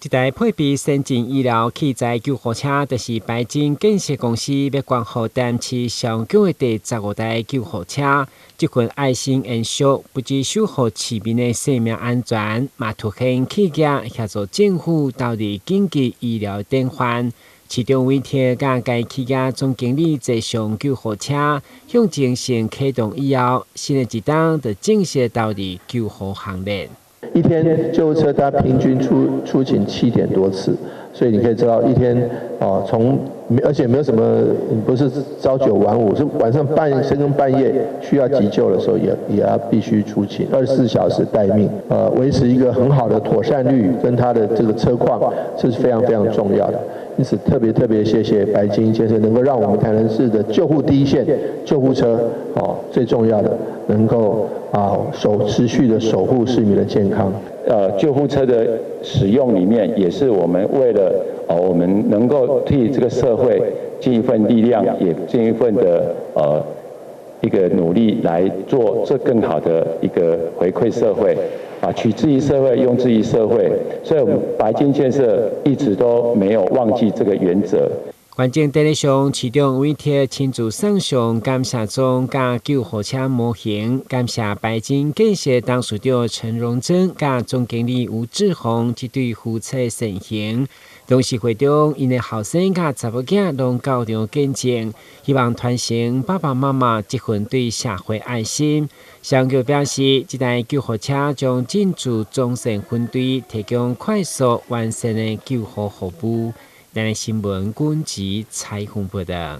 這台配備先進醫療器材救護車，就是白金建設公司欲捐予台南市上繳的第15台救護車。這份愛心延續，不只守護市民的生命安全，嘛凸顯企業協助政府投入緊急醫療典範。市長委託佮該企業總經理坐上救護車，向前線啟動以後，新的一檔就正式投入救護行列。一天救護車它平均出勤7點多次，所以你可以知道一天哦，從而且沒有什麼，不是朝九晚五，是晚上深更半夜需要急救的時候也要必須出勤，24小時待命，維持一個很好的妥善率跟它的這個車況，這是非常非常重要的。因此特別特別謝謝白金建設，能夠讓我們台南市的救護第一線救護車，哦，最重要的能夠持續的守護市民的健康。救護車的使用裡面，也是我們為了我們能夠替這個社會盡一份力量，也盡一份的一個努力來做這更好的一個回饋社會。啊，取之於社會，用之於社會，所以我們白金建設一直都沒有忘記這個原則。頒獎典禮上，市長委託親自送上感謝狀佮救護車模型，感謝白金建設董事長陳榮珍佮總經理吳志宏這對夫妻善行。董事會中，𪜶的後生佮查某囝攏到場見證，希望傳承爸爸媽媽這份對社會愛心。商局表示，這台救護車將進駐總線分隊，提供快速完善的救護服務。台南新聞軍籍採訪報道。